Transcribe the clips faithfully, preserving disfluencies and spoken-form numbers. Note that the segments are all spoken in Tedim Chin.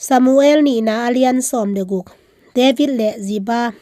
Samuel nihna a lian sawm le guk. David le Ziba.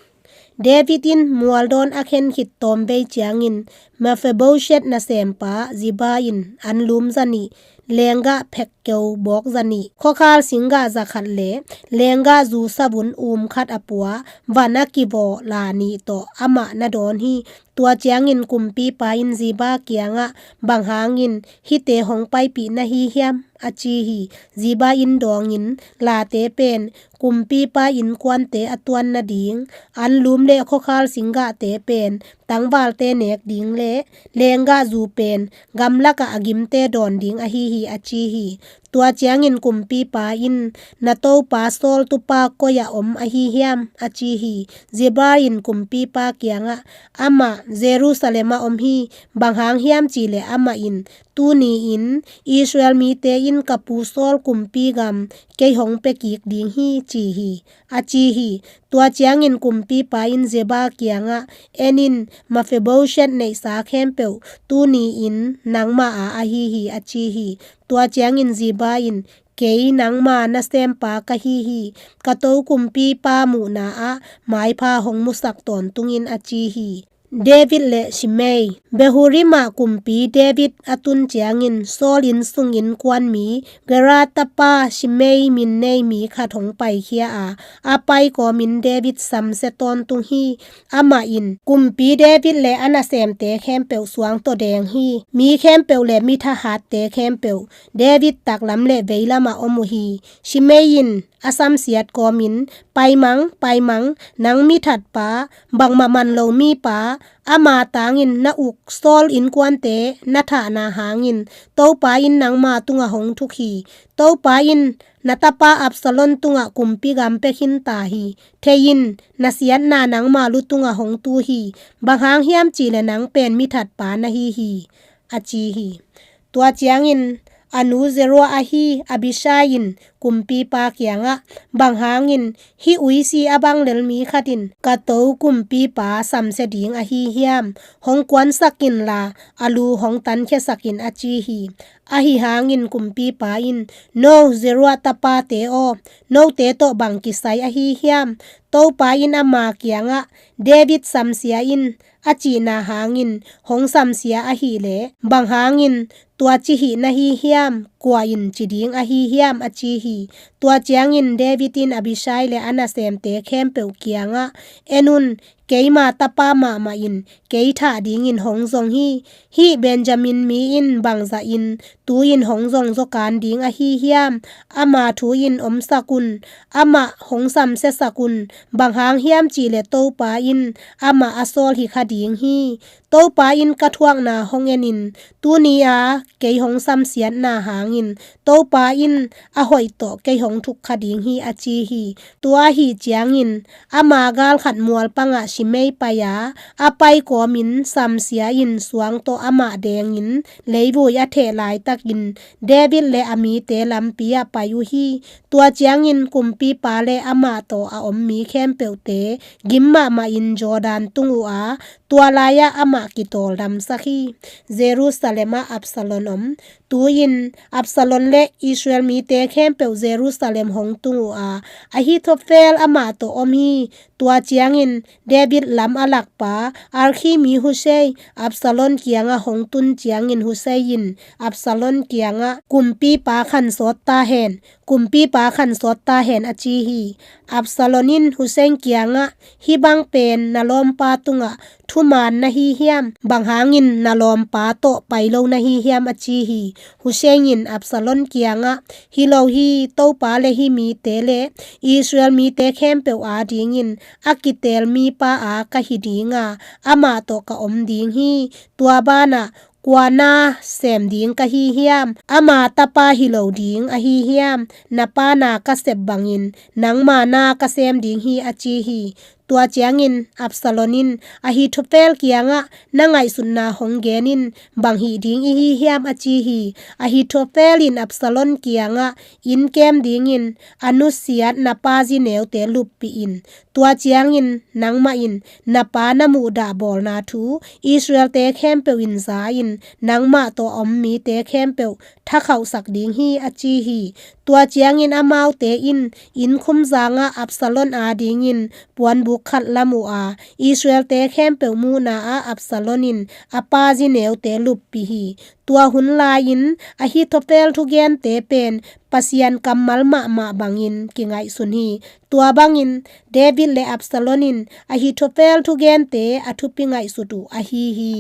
David in mualdawn a khen khit tawmvei ciangin Mephibosheth nasempa Ziba in anlum zanih, lenggah phekkeu bawk zanih, khuakhal singgah zakhat le lenggah zu savun um khat a pua, van a kivaw la nih tawh amah na dawn hi. Tua ciangin kumpipa in Ziba kiangah, "Bang hangin hihte hong paipih na hi hiam?" a ci hi. Ziba in dawngin, "Late pen kumpipa innkuante a tuan nading, anlum le khuakhal singgahte pen tangvalte nek ding le lenggah zu pen gamlakah a gimte dawn ding ahi hi," a ci hi. Tua ciangin kumpipa in, "Na topa Saul tupa koi-ah om ahi hiam?" a ci hi. Ziba in kumpipa kiangah, "Amah Jerusalem ah om hi. Bang hang hiam cihleh amah in, 'Tuni-in Israel mite in ka pu Saul kumpi gam kei hong pia kik ding hi,' ci hi," a ci hi. Tua ciangin kumpipa in Ziba kiangah, "En in, Mephibosheth neihsa khempeuh tuni-in nangma a ahi hi," a ci hi. Tua ciangin Ziba in, "Kei nangma nasempa ka hi hi. Ka to kumpipa muhna ah maipha hong musak tawntung in," a ci hi. David le Shimei. Bahurim ah kumpi David a tun ciangin Saul inn sung innkuan mi Gera tapa Shimei min nei mi khat hong paikhia a, a pai kawmin David samsia tawntung hi. Amah in kumpi David le a nasemte khempeuh suang tawh deng hi. Mi khempeuh le mi thahatte khempeuh David taklam le veilam ah om uh hi. Shimei in a samsiat kawmin, 'Paimang, paimang, nang mithatpa, bangmah man lo mipa, ama tangin na uk Saul innkuante na thahna hangin Topa in nangma tungah hong thuk hi. Topa in na tapa Absalom tungah kumpi gam pia khin ta hi. Thei in, na siatna nangma lu tungah hong tu hi. Bang hang hiam cihleh nang pen mithatpa na hi hi,' a ci hi." Tua ciangin a nu Zeruiah ahi Abishai in kumpipa kiangah, "Bang hangin hih uisi a bang lel mi khat in ka to kumpipa samsia ding ahi hiam? Hong kuansak inla, a lu hong tankhiasak in," a ci hi. Ahi hangin kumpipa in, "No Zeruiah tapate aw, note tawh bang kisai ahi hiam? Topa in ama kiangah, 'David samsia in,' a cihna hangin hong samsia ahihleh, bang hangin tua ci hih na hi hiam? Kua in ci ding ahi hiam?" a ci hi. Tua ciangin David in Abishai le a nasemte khempeuh kiangah, "En un, keima tapa mahmah in kei thah dingin hong zong hi. Hih Benjamin mi in bangzahin tu-in hong zong zaw kan ding ahi hiam? Ama thu in omsak un, amah hong samsiasak un. Bang hang hiam cihleh Topa in amah a sawl hi kha ding hi. Topa in ka thuakna hong en in, tuni-a kei hong samsiatna hangin Topa in a hoih tawh kei hong thuk kha ding hi," a ci hi. Tua ahi ciangin ama galkhat mualpangah Shimei pai-a, a pai kawmin samsia in suang tawh amah dengin leivui a theh laitakin David le a mite lampi ah pai uh hi. Tua ciangin kumpipa le amah tawh a om mi khempeuhte gim mahmahin Jordan tung uh a, tua lai-ah amah kitawldamsak hi. Jerusalem ah Absalom om. Tu-in Absalom le Israel mite khempeuh Jerusalem hong tung uh a, Ahithophel amah tawh om hi. Tua ciangin David lam a lakpa Arkhi mi Hushai Absalom kiangah hong tun ciangin Hushai in Absalom kiangah, "Kumpipa khansawt ta hen, kumpipa khansawt ta hen," a ci hi. Absalom in Hushai kiangah, "Hih bang pen na lawmpa tungah thuman na hi hiam? Bang hangin na lawmpa tawh pai lo na hi hiam?" a ci hi. Hushai in Absalom kiangah, "Hi lo hi, Topa le hih mite le Israel mite khempeuh adingin a kiteel mipa a ka hi ding a, amah tawh ka om ding hi. Tua banah kua na sem ding ka hi hiam? Ama tapa hi lo ding ahi hiam? Na pa na ka sep bangin nangma na ka sem ding hi," a ci hi. Tua ciangin Absalom in Ahithophel kiangah, "Na ngaihsutna hong gen in, bang hih ding i hi hiam?" a ci hi. Ahithophel in Absalom kiangah, "Inn kem dingin a nusiat na pa zi neute luppih in. Tua ciangin nangmah in na pa na muhdah bawlna thu Israel-te khempeuh in za in, nangmah tawh a om mite khempeuh thakhauhsak ding hi," a ci hi. Tua ciangin amaute in innkhum zangah Absalom adingin puanbuk khat lam uh a, Israel-te khempeuh muhna ah Absalom in a pa zi neute luppih hi. Tua hun lai-in Ahithophel thugente pen Pasian kammal mahmah bangin kingaihsun hi. Tua bangin David le Absalom in Ahithophel thugente a thupi ngaihsut uh ahi hi.